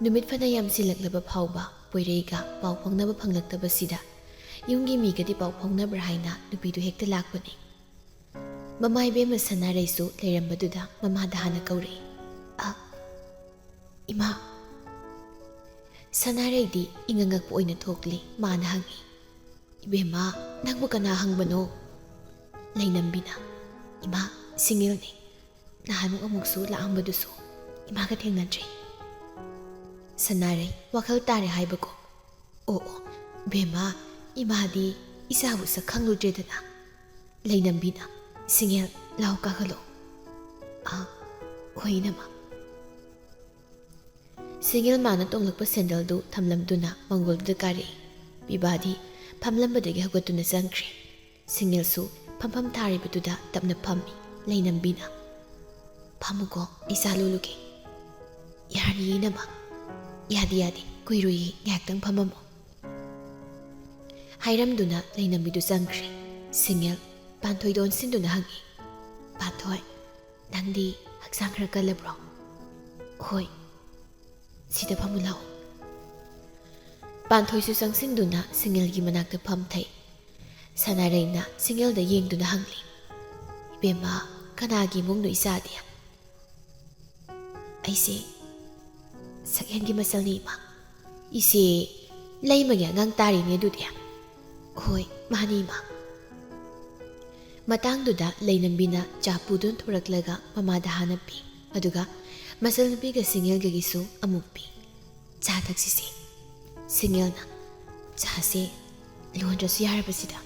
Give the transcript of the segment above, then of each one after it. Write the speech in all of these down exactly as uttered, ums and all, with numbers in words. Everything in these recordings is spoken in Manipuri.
ꯅꯨꯃꯤꯠ ꯐꯅ ꯌꯥꯝꯁꯤꯜꯂꯛꯂꯕ ꯐꯥꯎꯕ ꯄꯣꯏꯔꯩꯒ ꯄꯥꯎ ꯐꯥꯎꯅꯕ ꯐꯪꯂꯛꯇꯕꯁꯤꯗ ꯌꯨꯝꯒꯤ ꯃꯤꯒꯗꯤ ꯄꯥꯎ ꯐꯥꯎꯅꯕ꯭ꯔꯥ ꯍꯥꯏꯅ ꯅꯨꯄꯤꯗꯨ ꯍꯦꯛꯇ ꯂꯥꯛꯄꯅꯤ꯫ ꯃꯃꯥ ꯏꯕꯦꯝꯃ ꯁꯅꯥꯔꯩꯁꯨ ꯂꯩꯔꯝꯕꯗꯨꯗ ꯃꯃꯥꯗ ꯍꯥꯟꯅ ꯀꯧꯔꯛꯏ꯫ "ꯑ, ꯏꯃꯥ!" ꯁꯅꯥꯔꯩꯗꯤ ꯏꯉꯛꯉꯛꯄ ꯑꯣꯏꯅ ꯊꯣꯛꯂꯤ꯫ ꯃꯥꯅ ꯍꯪꯉꯤ, "ꯏꯕꯦꯝꯃ, ꯅꯪꯕꯨ ꯀꯅꯥ ꯍꯪꯕꯅꯣ?" ꯂꯩꯅꯝꯕꯤꯅ, "ꯏꯃꯥ, ꯁꯤꯡꯉꯦꯜꯅꯦ꯫ ꯅꯍꯥꯟꯃꯨꯛ ꯑꯃꯨꯛꯁꯨ ꯂꯥꯛꯑꯝꯕꯗꯨꯁꯨ ꯏꯃꯥꯒ ꯊꯦꯡꯅꯗ꯭ꯔꯤ꯫" ꯁꯅꯥꯔꯩ ꯋꯥꯈꯜ ꯇꯥꯔꯦ ꯍꯥꯏꯕꯀꯣ꯫ "ꯑꯣ ꯑꯣ, ꯕꯦꯝꯃ, ꯏꯃꯥꯗꯤ ꯏꯆꯥꯕꯨ ꯁꯛ ꯈꯪꯂꯨꯗ꯭ꯔꯦꯗꯅ꯫" ꯂꯩꯅꯝꯕꯤꯅ, "ꯁꯤꯡꯉꯦꯜ, ꯂꯥꯎ ꯀꯥꯈꯠꯂꯣ꯫" "ꯑꯥ, ꯍꯣꯏ ꯏꯅꯝꯃ꯫" ꯁꯤꯡꯉꯦꯜ ꯃꯥꯅ ꯇꯣꯡꯂꯛꯄ ꯁꯦꯟꯗꯜꯗꯨ ꯊꯝꯂꯝꯗꯨꯅ ꯃꯪꯒꯣꯜꯗꯨꯗ ꯀꯥꯔꯛꯏ꯫ ꯄꯤꯕꯥꯗꯤ ꯐꯝꯂꯝꯕꯗꯒꯤ ꯍꯧꯒꯠꯇꯨꯅ ꯆꯪꯈ꯭ꯔꯦ꯫ ꯁꯤꯡꯉꯦꯜꯁꯨ ꯐꯝꯐꯝ ꯊꯥꯔꯤꯕꯗꯨꯗ ꯇꯞꯅ ꯐꯝꯃꯤ꯫ ꯂꯩꯅꯝꯕꯤꯅ, "ꯐꯝꯃꯨꯀꯣ, ꯑꯩ ꯆꯥ ꯂꯣꯜꯂꯨꯒꯦ꯫" "ꯌꯥꯔꯤꯌꯦ ꯏꯅꯝꯃ꯫" "ꯌꯥꯗꯦ, ꯌꯥꯗꯦ, ꯀꯨꯏꯔꯣꯏꯌꯦ, ꯉꯥꯏꯍꯥꯛꯇꯪ ꯐꯝꯃꯝꯃꯣ꯫" ꯍꯥꯏꯔꯝꯗꯨꯅ ꯂꯩꯅꯝꯕꯤꯗꯨ ꯆꯪꯈ꯭ꯔꯦ꯫ ꯁꯤꯡꯉꯦꯜ ꯄꯥꯟꯊꯣꯏꯗ ꯑꯣꯟꯁꯤꯟꯗꯨꯅ ꯍꯪꯉꯤ, "ꯄꯥꯟꯊꯣꯏ, ꯅꯪꯗꯤ ꯍꯛꯆꯥꯡ ꯈꯔ ꯀꯜꯂꯕ꯭ꯔꯣ?" "ꯍꯣꯏ, ꯁꯤꯗ ꯐꯝꯃꯨ ꯂꯥꯛꯑꯣ꯫" ꯄꯥꯟꯊꯣꯏꯁꯨ ꯆꯪꯁꯤꯟꯗꯨꯅ ꯁꯤꯡꯉꯦꯜꯒꯤ ꯃꯅꯥꯛꯇ ꯐꯝꯊꯩ꯫ ꯁꯅꯥꯔꯩꯅ ꯁꯤꯡꯉꯦꯜꯗ ꯌꯦꯡꯗꯨꯅ ꯍꯪꯂꯤ, "ꯏꯕꯦꯝꯃ, ꯀꯅꯥꯒꯤ ꯏꯃꯨꯡꯅꯣ ꯏꯆꯥꯗꯤ?" "ꯑꯩꯁꯦ ꯁꯛꯍꯦꯟꯒꯤ ꯃꯆꯜꯅꯤ, ꯏꯃꯥ꯫" "ꯏꯆꯦ, ꯂꯩꯃꯒꯤ ꯑꯉꯥꯡ ꯇꯥꯔꯤꯅꯦ ꯑꯗꯨꯗꯤ꯫" "ꯍꯣꯏ, ꯃꯥꯅꯤ, ꯏꯃꯥ꯫" ꯃꯇꯥꯡꯗꯨꯗ ꯂꯩꯅꯝꯕꯤꯅ ꯆꯥ ꯄꯨꯗꯨꯅ ꯊꯣꯔꯛꯂꯒ ꯃꯃꯥꯗ ꯍꯥꯟꯅ ꯄꯤ, ꯑꯗꯨꯒ ꯃꯆꯜꯅꯨꯄꯤꯒ ꯁꯤꯡꯉꯦꯜꯒꯒꯤꯁꯨ ꯑꯃꯨꯛ ꯄꯤ꯫ "ꯆꯥ ꯊꯛꯁꯤꯁꯦ꯫" ꯁꯤꯡꯉꯦꯜꯅ, "ꯆꯥꯁꯦ ꯂꯣꯟꯗ꯭ꯔꯁꯨ ꯌꯥꯔꯕꯁꯤꯗ꯫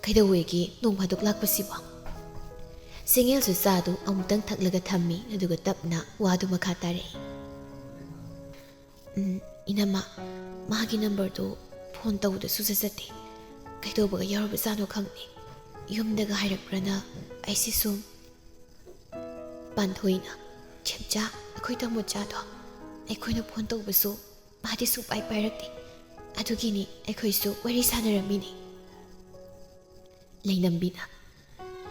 ꯀꯩꯗꯧꯋꯦꯒꯦ ꯅꯣꯡ ꯐꯥꯗꯣꯛ ꯂꯥꯛꯄꯁꯤꯕꯣ?" ꯁꯤꯡꯉꯦꯜꯁꯨ ꯆꯥꯗꯨ ꯑꯃꯨꯛꯇꯪ ꯊꯛꯂꯒ ꯊꯝꯃꯤ, ꯑꯗꯨꯒ ꯇꯞꯅ ꯋꯥꯗꯨ ꯃꯈꯥ ꯇꯥꯔꯛꯏ꯫ "ꯎꯝ, ꯏꯅꯝꯃ, ꯃꯥꯒꯤ ꯅꯝꯕꯔꯗꯨ ꯐꯣꯟ ꯇꯧꯕꯗꯁꯨ ꯆꯠ ꯆꯠꯇꯦ꯫ ꯀꯩꯗꯧꯕꯒ ꯌꯥꯎꯔꯕꯖꯥꯠꯅꯣ ꯈꯪꯗꯦ꯫ ꯌꯨꯝꯗꯒ ꯍꯥꯏꯔꯛꯄ꯭ꯔꯅ ꯑꯩꯁꯦ ꯁꯨꯝ꯫" ꯄꯥꯟꯊꯣꯏꯅ, "ꯏꯆꯦꯝꯆꯥ, ꯑꯩꯈꯣꯏ ꯇꯥꯃꯣꯆꯥꯗꯣ ꯑꯩꯈꯣꯏꯅ ꯐꯣꯟ ꯇꯧꯕꯁꯨ ꯃꯥꯗꯤ ꯁꯨꯡꯄꯥꯏ ꯄꯥꯏꯔꯛꯇꯦ꯫ ꯑꯗꯨꯒꯤꯅꯤ ꯑꯩꯈꯣꯏꯁꯨ ꯋꯥꯔꯤ ꯁꯥꯟꯅꯔꯝꯃꯤꯅꯤ꯫" ꯂꯩꯅꯝꯕꯤꯅ,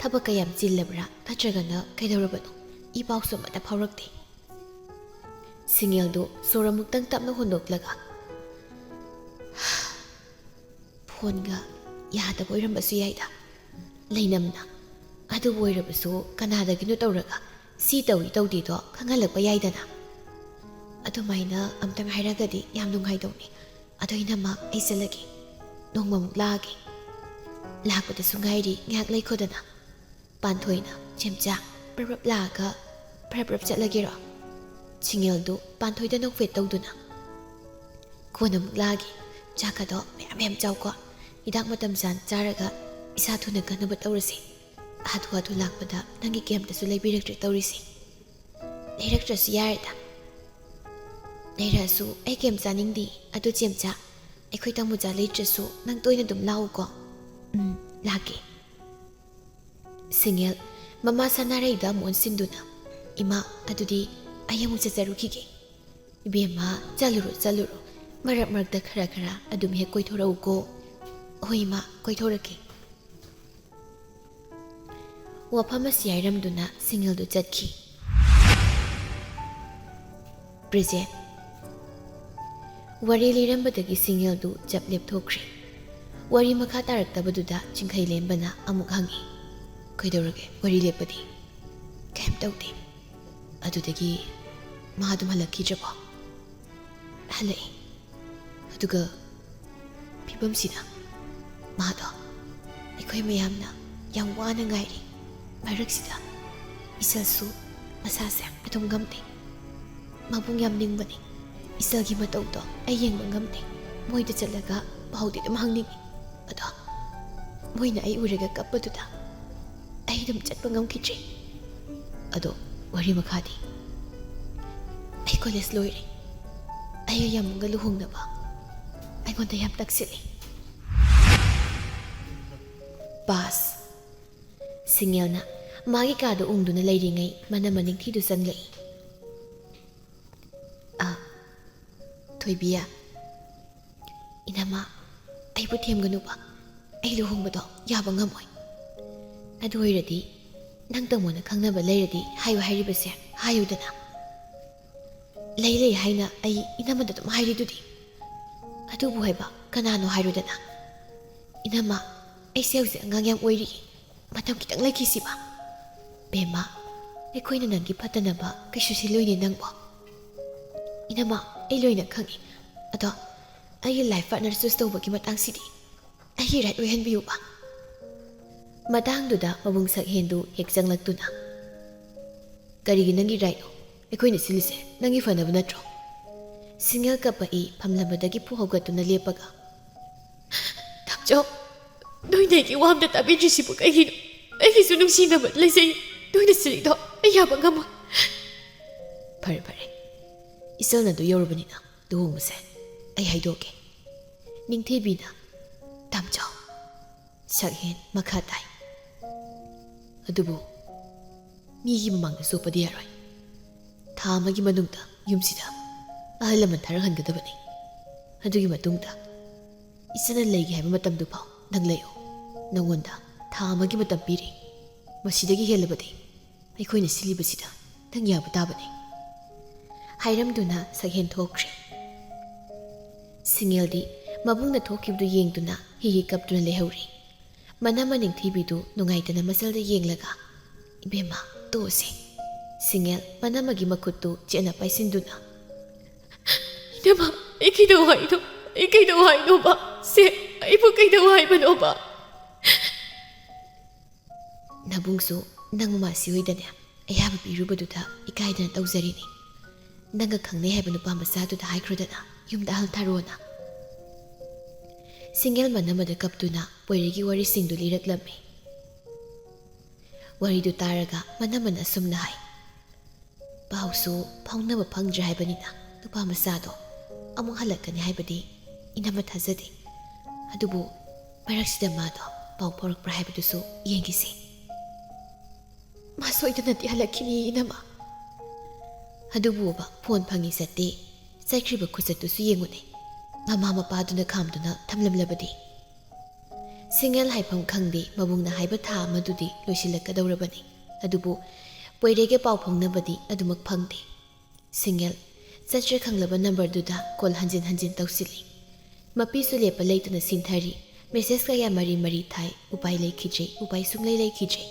"ꯊꯕꯛꯀ ꯌꯥꯝ ꯆꯤꯜꯂꯕ꯭ꯔꯥ? ꯅꯠꯇ꯭ꯔꯒꯅ ꯀꯩꯗꯧꯔꯕꯅꯣ? ꯏ ꯄꯥꯎꯁꯨ ꯑꯃꯠꯇ ꯐꯥꯎꯔꯛꯇꯦ꯫" ꯁꯤꯡꯉꯦꯜꯗꯨ ꯁꯣꯔ ꯑꯃꯨꯛꯇꯪ ꯇꯞꯅ ꯍꯣꯟꯗꯣꯛꯂꯒ, "ꯐꯣꯟꯒ ꯌꯥꯗꯕ ꯑꯣꯏꯔꯝꯕꯁꯨ ꯌꯥꯏꯗ, ꯂꯩꯅꯝꯅ꯫ ꯑꯗꯨꯕꯨ ꯑꯣꯏꯔꯕꯁꯨ ꯀꯅꯥꯗꯒꯤꯅꯣ ꯇꯧꯔꯒ ꯁꯤ ꯇꯧꯏ ꯇꯧꯗꯦꯗꯣ ꯈꯪꯍꯜꯂꯛꯄ ꯌꯥꯏꯗꯅ꯫ ꯑꯗꯨꯃꯥꯏꯅ ꯑꯝꯇꯪ ꯍꯥꯏꯔꯒꯗꯤ ꯌꯥꯝ ꯅꯨꯡꯉꯥꯏꯗꯧꯅꯤ꯫ ꯑꯗꯣ ꯏꯅꯝꯃ, ꯑꯩ ꯆꯠꯂꯒꯦ꯫ ꯅꯣꯡꯃꯃꯨꯛ ꯂꯥꯛꯑꯒꯦ꯫ ꯂꯥꯛꯄꯗꯁꯨ ꯉꯥꯏꯔꯤ, ꯉꯥꯏꯍꯥꯛ ꯂꯩꯈꯣꯗꯅ꯫" ꯄꯥꯟꯊꯣꯏꯅ ꯆꯦꯝꯆꯥ ꯄ꯭ꯔꯞ ꯄ꯭ꯔꯞ ꯂꯥꯛꯑꯒ ꯄ꯭ꯔꯞ ꯄ꯭ꯔꯞ ꯆꯠꯂꯒꯦꯔꯣ? ꯁꯤꯡꯉꯦꯜꯗꯨ ꯄꯥꯟꯊꯣꯏꯗ ꯅꯣꯛꯐꯦꯠ ꯇꯧꯗꯨꯅ, "ꯀꯣꯟꯅ ꯑꯃꯨꯛ ꯂꯥꯛꯑꯒꯦ꯫ ꯆꯥꯛꯀꯗꯣ ꯃꯌꯥꯝ ꯃꯌꯥꯝ ꯆꯥꯎꯀꯣ꯫ ꯍꯤꯗꯥꯛ ꯃꯇꯝ ꯆꯥꯅ ꯆꯥꯔꯒ ꯏꯁꯥ ꯊꯨꯅ ꯀꯟꯅꯕ ꯇꯧꯔꯁꯤ꯫ ꯍꯥꯊꯨ ꯍꯥꯊꯨ ꯂꯥꯛꯄꯗ ꯅꯪꯒꯤ ꯀꯩꯝꯇꯁꯨ ꯂꯩꯕꯤꯔꯛꯇ꯭ꯔꯦ ꯇꯧꯔꯤꯁꯦ꯫" "ꯂꯩꯔꯛꯇ꯭ꯔꯁꯨ ꯌꯥꯔꯦꯗ꯫" "ꯂꯩꯔꯛꯑꯁꯨ ꯑꯩ ꯀꯩꯝ ꯆꯥꯅꯤꯡꯗꯦ꯫ ꯑꯗꯨ ꯆꯦꯝꯆꯥ, ꯑꯩꯈꯣꯏ ꯇꯥꯃꯣꯆꯥ ꯂꯩꯇ꯭ꯔꯁꯨ ꯅꯪ ꯇꯣꯏꯅ ꯑꯗꯨꯝ ꯂꯥꯛꯎꯀꯣ꯫" "ꯎꯝ, ꯂꯥꯛꯀꯦ꯫" ꯁꯤꯡꯉꯦꯜ ꯃꯃꯥ ꯁꯅꯥꯔꯩꯗ ꯑꯃꯨꯛ ꯑꯣꯟꯁꯤꯟꯗꯨꯅ, "ꯏꯃꯥ, ꯑꯗꯨꯗꯤ ꯑꯩ ꯑꯃꯨꯛ ꯆꯠꯆꯔꯨꯈꯤꯒꯦ꯫" "ꯏꯕꯦꯝꯃ, ꯆꯠꯂꯨꯔꯣ, ꯆꯠꯂꯨꯔꯣ꯫ ꯃꯔꯛ ꯃꯔꯛꯇ ꯈꯔ ꯈꯔ ꯑꯗꯨꯝ ꯍꯦꯛ ꯀꯣꯏꯊꯣꯔꯛꯎꯀꯣ꯫" "ꯍꯣꯏ ꯏꯃꯥ, ꯀꯣꯏꯊꯣꯔꯛꯀꯦ꯫" ꯋꯥꯐꯝ ꯑꯁꯤ ꯍꯥꯏꯔꯝꯗꯨꯅ ꯁꯤꯡꯉꯦꯜꯗꯨ ꯆꯠꯈꯤ꯫ ꯄ꯭ꯔꯖꯦꯟ꯫ ꯋꯥꯔꯤ ꯂꯤꯔꯝꯕꯗꯒꯤ ꯁꯤꯡꯉꯦꯜꯗꯨ ꯆꯞ ꯂꯦꯞꯊꯣꯛꯈ꯭ꯔꯦ꯫ ꯋꯥꯔꯤ ꯃꯈꯥ ꯇꯥꯔꯛꯇꯕꯗꯨꯗ ꯆꯤꯡꯈꯩ ꯂꯦꯝꯕꯅ ꯑꯃꯨꯛ ꯍꯪꯉꯤ, "ꯀꯩꯗꯧꯔꯒꯦ? ꯋꯥꯔꯤ ꯂꯦꯞꯄꯗꯤ?" "ꯀꯩꯝ ꯇꯧꯗꯦ꯫" "ꯑꯗꯨꯗꯒꯤ ꯃꯥ ꯑꯗꯨꯝ ꯍꯜꯂꯛꯈꯤꯗ꯭ꯔꯕꯣ?" "ꯍꯜꯂꯛꯑꯦ꯫ ꯑꯗꯨꯒ ꯐꯤꯕꯝꯁꯤꯗ ꯃꯥꯗꯣ ꯑꯩꯈꯣꯏ ꯃꯌꯥꯝꯅ ꯌꯥꯝ ꯋꯥꯅ ꯉꯥꯏꯔꯤ꯫ ꯃꯔꯛꯁꯤꯗ ꯏꯆꯜꯁꯨ ꯃꯁꯥꯁꯦ ꯑꯗꯨꯝ ꯉꯝꯗꯦ꯫ ꯃꯕꯨꯡ ꯌꯥꯝ ꯅꯤꯡꯕꯅꯤ꯫ ꯏꯆꯜꯒꯤ ꯃꯇꯧꯗꯣ ꯑꯩ ꯌꯦꯡꯕ ꯉꯝꯗꯦ꯫ ꯃꯣꯏꯗ ꯆꯠꯂꯒ ꯄꯥꯎꯗꯤ ꯑꯗꯨꯝ ꯍꯪꯅꯤꯡꯉꯤ꯫ ꯑꯗꯣ ꯃꯣꯏꯅ ꯑꯩ ꯎꯔꯒ ꯀꯞꯄꯗꯨꯗ ꯑꯩ ꯑꯗꯨꯝ ꯆꯠꯄ ꯉꯝꯈꯤꯗ꯭ꯔꯦ꯫ ꯑꯗꯣ ꯋꯥꯔꯤ ꯃꯈꯥꯗꯤ?" "ꯑꯩ ꯀꯣꯂꯦꯖ ꯂꯣꯏꯔꯦ꯫ ꯑꯩꯒ ꯌꯥꯝꯕꯨꯡꯒ ꯂꯨꯍꯣꯡꯅꯕ ꯑꯩꯉꯣꯟꯗ ꯌꯥꯝ ꯇꯛꯁꯤꯜꯂꯤ꯫" ꯄꯥꯁ꯫ ꯁꯤꯡꯉꯦꯜꯅ ꯃꯥꯒꯤ ꯀꯥꯗ ꯎꯪꯗꯨꯅ ꯂꯩꯔꯤꯉꯩ ꯃꯅꯝ ꯃꯅꯤꯡꯊꯤꯗꯨ ꯆꯪꯂꯛꯏ꯫ "ꯑ, ꯊꯣꯏꯕꯤ, ꯏꯅꯝꯃ, ꯑꯩꯕꯨ ꯊꯦꯝꯒꯅꯨꯕ꯫ ꯑꯩ ꯂꯨꯍꯣꯡꯕꯗꯣ ꯌꯥꯕ ꯉꯝꯃꯣꯏ꯫ ꯑꯗꯨ ꯑꯣꯏꯔꯗꯤ ꯅꯪ ꯇꯥꯃꯣꯅ ꯈꯪꯅꯕ ꯂꯩꯔꯗꯤ ꯍꯥꯏꯌꯨ ꯍꯥꯏꯔꯤꯕꯁꯦ ꯍꯥꯏꯌꯨꯗꯅ꯫" ꯂꯩ ꯂꯩ ꯍꯥꯏꯅ ꯑꯩ ꯏꯅꯝꯃꯗ ꯑꯗꯨꯝ ꯍꯥꯏꯔꯤꯗꯨꯗꯤ꯫ ꯑꯗꯨꯕꯨ ꯍꯥꯏꯕ ꯀꯅꯥꯅꯣ ꯍꯥꯏꯔꯨꯗꯅ? ꯏꯅꯝꯃ, ꯑꯩꯁꯦ ꯍꯧꯖꯤꯛ ꯑꯉꯥꯡ ꯌꯥꯝ ꯑꯣꯏꯔꯤ, ꯃꯇꯝ ꯈꯤꯇꯪ ꯂꯩꯈꯤꯁꯤꯕ꯫ ꯕꯦꯝꯃ, ꯑꯩꯈꯣꯏꯅ ꯅꯪꯒꯤ ꯐꯠꯇꯅꯕ ꯀꯩꯁꯨ ꯁꯤꯜꯂꯣꯏꯅꯦ ꯅꯪꯕꯣ꯫ ꯏꯅꯝꯃ, ꯑꯩ ꯂꯣꯏꯅ ꯈꯪꯉꯤ꯫ ꯑꯗꯣ ꯑꯩꯒꯤ life partner choose ꯇꯧꯕꯒꯤ ꯃꯇꯥꯡꯁꯤꯗꯤ ꯑꯩꯒꯤ right ꯑꯣꯏꯍꯟꯕꯤꯌꯨꯕ꯫ ꯃꯇꯥꯡꯗꯨꯗ ꯃꯕꯨꯡ ꯁꯛꯍꯦꯟꯗꯨ ꯍꯦꯛ ꯆꯪꯂꯛꯇꯨꯅ, "ꯀꯔꯤꯒꯤ ꯅꯪꯒꯤ rightꯅꯣ? ꯑꯩꯈꯣꯏꯅ ꯁꯤꯜꯂꯤꯁꯦ ꯅꯪꯒꯤ ꯐꯅꯕ ꯅꯠꯇ꯭ꯔꯣ?" ꯁꯤꯡꯉꯦꯜ ꯀꯞꯄꯛꯏ ꯐꯝꯂꯝꯕꯗꯒꯤ ꯐꯨ ꯍꯧꯒꯠꯇꯨꯅ ꯂꯦꯞꯄꯒ, "ꯇꯥꯃꯣꯆꯧ, ꯅꯣꯏꯅ ꯑꯩꯒꯤ ꯋꯥ ꯑꯝꯇ ꯇꯥꯕꯤꯗ꯭ꯔꯤꯁꯤꯕꯨ ꯀꯩꯒꯤꯅꯣ? ꯑꯩꯒꯤꯁꯨ ꯅꯨꯡꯁꯤꯅꯕ ꯂꯩꯖꯩ꯫ ꯅꯣꯏꯅ ꯁꯤꯜꯂꯤꯗꯣ ꯑꯩ ꯌꯥꯕ ꯉꯝꯃꯣꯏ꯫" "ꯐꯔꯦ ꯐꯔꯦ, ꯏꯆꯜꯅ ꯑꯗꯨ ꯌꯧꯔꯕꯅꯤꯅ ꯂꯨꯍꯣꯡꯕꯁꯦ ꯑꯩ ꯍꯥꯏꯗꯣꯛꯀꯦ꯫" ꯅꯤꯡꯊꯤꯕꯤꯅ, "ꯇꯥꯃꯣꯆꯧ꯫" ꯁꯛꯍꯦꯟ ꯃꯈꯥ ꯇꯥꯏ, "ꯑꯗꯨꯕꯨ ꯃꯤꯒꯤ ꯃꯃꯥꯡꯗ ꯆꯣꯞꯄꯗꯤ ꯌꯥꯔꯣꯏ꯫ ꯊꯥ ꯑꯃꯒꯤ ꯃꯅꯨꯡꯗ ꯌꯨꯝꯁꯤꯗ ꯑꯍꯜ ꯂꯃꯟ ꯊꯥꯔꯛꯍꯟꯒꯗꯕꯅꯤ꯫ ꯑꯗꯨꯒꯤ ꯃꯇꯨꯡꯗ ꯏꯆꯟꯅ ꯂꯩꯒꯦ ꯍꯥꯏꯕ ꯃꯇꯝꯗꯨ ꯐꯥꯎ ꯅꯪ ꯂꯩꯌꯨ꯫ ꯅꯪꯉꯣꯟꯗ ꯊꯥ ꯑꯃꯒꯤ ꯃꯇꯝ ꯄꯤꯔꯤ꯫ ꯃꯁꯤꯗꯒꯤ ꯍꯦꯜꯂꯕꯗꯤ ꯑꯩꯈꯣꯏꯅ ꯁꯤꯜꯂꯤꯕꯁꯤꯗ ꯅꯪ ꯌꯥꯕ ꯇꯥꯕꯅꯤ꯫" ꯍꯥꯏꯔꯝꯗꯨꯅ ꯁꯛꯍꯦꯟ ꯊꯣꯛꯈ꯭ꯔꯦ꯫ ꯁꯤꯡꯉꯦꯜꯗꯤ ꯃꯕꯨꯡꯅ ꯊꯣꯛꯈꯤꯕꯗꯨ ꯌꯦꯡꯗꯨꯅ ꯍꯤ ꯍꯤ ꯀꯞꯇꯨꯅ ꯂꯩꯍꯧꯔꯤ꯫ ꯃꯅꯝꯃ ꯅꯤꯡꯊꯤꯕꯤꯗꯨ ꯅꯨꯡꯉꯥꯏꯇꯅ ꯃꯆꯜꯗ ꯌꯦꯡꯂꯒ, "ꯏꯕꯦꯝꯃ, ꯇꯣꯛꯑꯁꯤ꯫" ꯁꯤꯡꯉꯦꯜ ꯃꯅꯝꯃꯒꯤ ꯃꯈꯨꯠꯇꯨ ꯆꯦꯠꯅ ꯄꯥꯏꯁꯤꯟꯗꯨꯅ, "ꯏꯅꯝꯃ, ꯑꯩ ꯀꯩꯗꯧ ꯍꯥꯏꯅꯣ? ꯑꯩ ꯀꯩꯗꯧ ꯍꯥꯏꯅꯣꯕ? ꯁꯦ, ꯑꯩꯕꯨ ꯀꯩꯗꯧ ꯍꯥꯏꯕꯅꯣꯕ?" "ꯅꯕꯨꯡꯁꯨ ꯅꯪ ꯃꯃꯥꯁꯤ ꯍꯣꯏꯗꯅꯦ ꯑꯌꯥꯕ ꯄꯤꯔꯨꯕꯗꯨꯗ ꯏꯀꯥꯏꯗꯅ ꯇꯧꯖꯔꯤꯅꯤ꯫ ꯅꯪꯒ ꯈꯪꯅꯩ ꯍꯥꯏꯕ ꯅꯨꯄꯥ ꯃꯆꯥꯗꯨꯗ ꯍꯥꯏꯈ꯭ꯔꯣꯗꯅ ꯌꯨꯝꯗ ꯑꯍꯜ ꯊꯥꯔꯛꯑꯣꯅ꯫" ꯁꯤꯡꯒꯦꯜ ꯃꯅꯝꯃꯗ ꯀꯞꯇꯨꯅ ꯄꯣꯏꯔꯩꯒꯤ ꯋꯥꯔꯤꯁꯤꯡꯗꯨ ꯂꯤꯔꯛꯂꯝꯃꯤ꯫ ꯋꯥꯔꯤꯗꯨ ꯇꯥꯔꯒ ꯃꯅꯝꯃꯅ ꯑꯁꯨꯝꯅ ꯍꯥꯏ, "ꯄꯥꯎꯁꯨ ꯐꯥꯎꯅꯕ ꯐꯪꯗ꯭ꯔꯦ ꯍꯥꯏꯕꯅꯤꯅ ꯅꯨꯄꯥ ꯃꯆꯥꯗꯣ ꯑꯃꯨꯛ ꯍꯜꯂꯛꯀꯅꯤ ꯍꯥꯏꯕꯗꯤ ꯏꯅꯝꯃ ꯊꯥꯖꯗꯦ꯫ ꯑꯗꯨꯕꯨ ꯃꯔꯛꯁꯤꯗ ꯃꯥꯗꯣ ꯄꯥꯎ ꯐꯥꯎꯔꯛꯄ꯭ꯔꯥ ꯍꯥꯏꯕꯗꯨꯁꯨ ꯌꯦꯡꯈꯤꯁꯤ꯫" "ꯃꯥ ꯁꯣꯏꯗꯅꯗꯤ ꯍꯜꯂꯛꯈꯤꯅꯤ, ꯏꯅꯝꯃ꯫" ꯑꯗꯨꯕꯨꯕ ꯐꯣꯟ ꯐꯪꯉꯤ ꯆꯠꯇꯦ꯫ ꯆꯠꯈ꯭ꯔꯤꯕ ꯈꯨꯆꯠꯇꯨꯁꯨ ꯌꯦꯡꯉꯨꯅꯦ꯫ ꯃꯃꯥ ꯃꯄꯥꯗꯨꯅ ꯈꯥꯝꯗꯨꯅ ꯊꯝꯂꯝꯂꯕꯗꯤ꯫ ꯁꯤꯡꯉꯦꯜ ꯍꯥꯏꯐꯝ ꯈꯪꯗꯦ, ꯃꯕꯨꯡꯅ ꯍꯥꯏꯕ ꯊꯥ ꯑꯃꯗꯨꯗꯤ ꯂꯣꯏꯁꯤꯜꯂꯛꯀꯗꯧꯔꯕꯅꯤ꯫ ꯑꯗꯨꯕꯨ ꯄꯣꯏꯔꯩꯒ ꯄꯥꯎ ꯐꯥꯎꯅꯕꯗꯤ ꯑꯗꯨꯃꯛ ꯐꯪꯗꯦ꯫ ꯁꯤꯡꯉꯦꯜ ꯆꯠꯇ꯭ꯔꯦ ꯈꯪꯂꯕ ꯅꯝꯕꯔꯗꯨꯗ ꯀꯣꯜ ꯍꯟꯖꯤꯟ ꯍꯟꯖꯤꯟ ꯇꯧꯁꯤꯜꯂꯤ꯫ ꯃꯄꯤꯁꯨ ꯂꯦꯞꯄ ꯂꯩꯇꯅ ꯁꯤꯟꯊꯔꯤ꯫ ꯃꯦꯁꯦꯖ ꯀꯌꯥ ꯃꯔꯤ ꯃꯔꯤ ꯊꯥꯏ꯫ ꯎꯄꯥꯏ ꯂꯩꯈꯤꯗ꯭ꯔꯦ, ꯎꯄꯥꯏ ꯁꯨꯡꯂꯩ ꯂꯩꯈꯤꯗ꯭ꯔꯦ꯫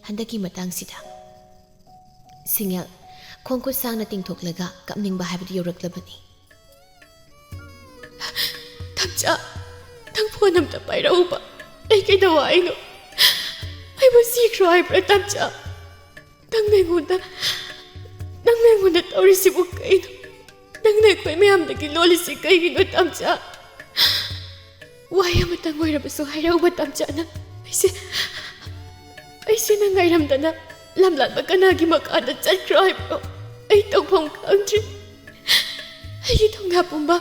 ꯍꯟꯗꯛꯀꯤ ꯃꯇꯥꯡꯁꯤꯗ ꯁꯤꯡꯉꯦꯜ ꯈꯣꯡ ꯈꯨꯠ ꯁꯥꯡꯅ ꯇꯤꯡꯊꯣꯛꯂꯒ ꯀꯞꯅꯤꯡꯕ ꯍꯥꯏꯕꯗꯨ ꯌꯧꯔꯛꯂꯕꯅꯤ꯫ "ꯇꯝꯆꯥ, ꯅꯪ ꯐꯣꯟ ꯑꯝꯇ ꯄꯥꯏꯔꯛꯎꯕ꯫ ꯑꯩ ꯀꯩꯗꯧ ꯍꯥꯏꯅꯣ? ꯑꯩꯕꯨ ꯁꯤꯈ꯭ꯔꯣ ꯍꯥꯏꯕ꯭ꯔꯥ, ꯇꯝꯆꯥ? ꯅꯪꯅ ꯑꯩꯉꯣꯟꯗ, ꯅꯪꯅ ꯑꯩꯉꯣꯟꯗ ꯇꯧꯔꯤꯁꯤꯕꯨ ꯀꯩꯅꯣ? ꯅꯪꯅ ꯑꯩꯈꯣꯏ ꯃꯌꯥꯝꯗꯒꯤ ꯂꯣꯜꯂꯤꯁꯤ ꯀꯩꯒꯤꯅꯣ, ꯇꯝꯆꯥ? ꯋꯥꯍꯩ ꯑꯃꯇꯪ ꯑꯣꯏꯔꯕꯁꯨ ꯍꯥꯏꯔꯛꯎꯕ, ꯇꯝꯆꯥ꯫ ꯅꯪ, ꯑꯩꯁꯦ, ꯑꯩꯁꯦ ꯅꯪ ꯉꯥꯏꯔꯝꯗꯅ ꯂꯝꯂꯥꯟꯕ ꯀꯅꯥꯒꯤ ꯃꯈꯥꯗ ꯆꯠꯈ꯭ꯔꯣ ꯍꯥꯏꯕꯅꯣ? ꯑꯩ ꯇꯧꯐꯝ ꯈꯪꯗ꯭ꯔꯦ꯫ ꯑꯩꯒꯤ ꯊꯧꯅꯥ ꯄꯨꯝꯕ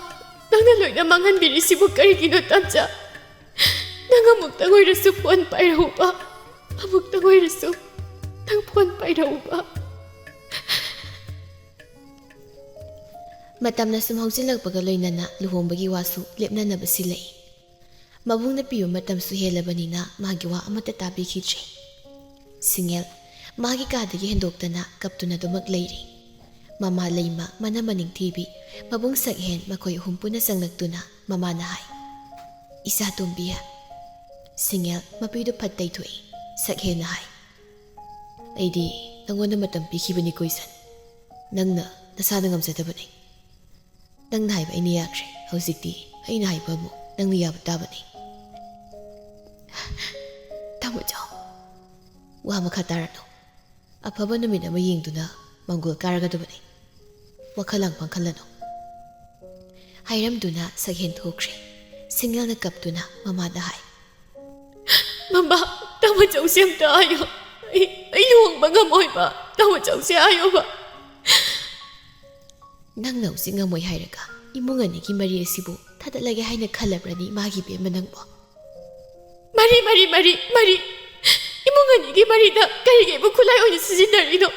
ꯅꯪꯅ ꯂꯣꯏꯅ ꯃꯥꯡꯍꯟꯕꯤꯔꯤꯁꯤꯕꯨ ꯀꯔꯤꯒꯤꯅꯣ, ꯇꯝꯆꯥ? ꯅꯪ ꯑꯃꯨꯛꯇꯪ ꯑꯣꯏꯔꯁꯨ ꯐꯣꯟ ꯄꯥꯏꯔꯛꯎꯕ꯫ ꯑꯃꯨꯛꯇꯪ ꯑꯣꯏꯔꯁꯨ ꯅꯪ ꯐꯣꯟ ꯄꯥꯏꯔꯛꯎꯕ꯫" ꯃꯇꯝꯅ ꯁꯨꯝ ꯍꯧꯖꯤꯜꯂꯛꯄꯒ ꯂꯣꯏꯅꯅ ꯂꯨꯍꯣꯡꯕꯒꯤ ꯋꯥꯁꯨ ꯂꯦꯞꯅꯅꯕ ꯁꯤꯜꯂꯛꯏ꯫ ꯃꯕꯨꯡꯅ ꯄꯤꯕ ꯃꯇꯝꯁꯨ ꯍꯦꯜꯂꯕꯅꯤꯅ ꯃꯥꯒꯤ ꯋꯥ ꯑꯃꯠꯇ ꯇꯥꯕꯤꯈꯤꯗ꯭ꯔꯦ꯫ ꯁꯤꯡꯉꯦꯜ ꯃꯥꯒꯤ ꯀꯥꯗꯒꯤ ꯍꯦꯟꯗꯣꯛꯇꯅ ꯀꯞꯇꯨꯅ ꯑꯗꯨꯃꯛ ꯂꯩꯔꯤ꯫ ꯃꯃꯥ ꯂꯩꯃ, ꯃꯅꯝ ꯃꯅꯤꯡ ꯊꯤꯕꯤ, ꯃꯕꯨꯡ ꯁꯛꯍꯦꯟ, ꯃꯈꯣꯏ ꯑꯍꯨꯝ ꯄꯨꯟꯅ ꯆꯪꯂꯛꯇꯨꯅ ꯃꯃꯥꯅ ꯍꯥꯏ, "ꯏꯆꯥ ꯇꯣꯝꯕꯤ꯫" ꯁꯤꯡꯉꯦꯜ ꯃꯄꯤꯗꯨ ꯐꯠ ꯇꯩꯊꯣꯛꯏ꯫ ꯁꯛꯍꯦꯟꯅ ꯍꯥꯏ, "ꯑꯩꯗꯤ ꯅꯪꯉꯣꯟꯗ ꯃꯇꯝ ꯄꯤꯈꯤꯕꯅꯤꯀꯣ ꯏꯆꯟ꯫ ꯅꯪꯅ ꯅꯁꯥꯅ ꯉꯝꯖꯗꯕꯅꯤ꯫ ꯅꯪꯅ ꯍꯥꯏꯕ ꯑꯩꯅ ꯌꯥꯈ꯭ꯔꯦ꯫ ꯍꯧꯖꯤꯛꯇꯤ ꯑꯩꯅ ꯍꯥꯏꯕ ꯑꯃꯨꯛ ꯅꯪꯅ ꯌꯥꯕ ꯇꯥꯕꯅꯤ꯫" "ꯇꯥꯃꯣ ꯆꯥꯎ, ꯋꯥ ꯃꯈꯥ ꯇꯥꯔꯅꯨ꯫ ꯑꯐꯕ ꯅꯨꯃꯤꯠ ꯑꯃ ꯌꯦꯡꯗꯨꯅ ꯃꯪꯒꯣꯜ ꯀꯥꯔꯒꯗꯕꯅꯤ꯫ ꯋꯥꯈꯜ ꯂꯥꯡ ꯄꯥꯡꯈꯜꯂꯅꯨ꯫" ꯍꯥꯏꯔꯝꯗꯨꯅ ꯁꯛꯍꯦꯟ ꯊꯣꯛꯈ꯭ꯔꯦ꯫ ꯁꯤꯡꯉꯦꯜꯅ ꯀꯞꯇꯨꯅ ꯃꯃꯥꯗ ꯍꯥꯏ, "ꯃꯃꯥ, ꯇꯥꯃꯣ ꯆꯧꯁꯦ ꯑꯝꯇ ꯍꯥꯏꯌꯣ꯫ ꯑꯩ, ꯑꯩ ꯂꯨꯍꯣꯡꯕ ꯉꯝꯃꯣꯏꯕ꯫ ꯇꯥꯃꯣ ꯆꯧꯁꯦ ꯍꯥꯏꯌꯣꯕ꯫" "ꯅꯪꯅ ꯍꯧꯖꯤꯛ ꯉꯝꯃꯣꯏ ꯍꯥꯏꯔꯒ ꯏꯃꯨꯡ ꯑꯅꯤꯒꯤ ꯃꯔꯤ ꯑꯁꯤꯕꯨ ꯊꯥꯗꯠꯂꯒꯦ ꯍꯥꯏꯅ ꯈꯜꯂꯕ꯭ꯔꯅꯤ, ꯏꯃꯥꯒꯤ ꯏꯕꯦꯝꯃ ꯅꯪꯕꯣ?" "ꯃꯔꯤ, ꯃꯔꯤ, ꯃꯔꯤ, ꯃꯔꯤ꯫ ꯏꯃꯨꯡ ꯑꯅꯤꯒꯤ ꯃꯔꯤꯗ ꯀꯔꯤꯒꯤ ꯑꯩꯕꯨ ꯈꯨꯠꯂꯥꯏ ꯑꯣꯏꯅ ꯁꯤꯖꯤꯟꯅꯔꯤꯅꯣ?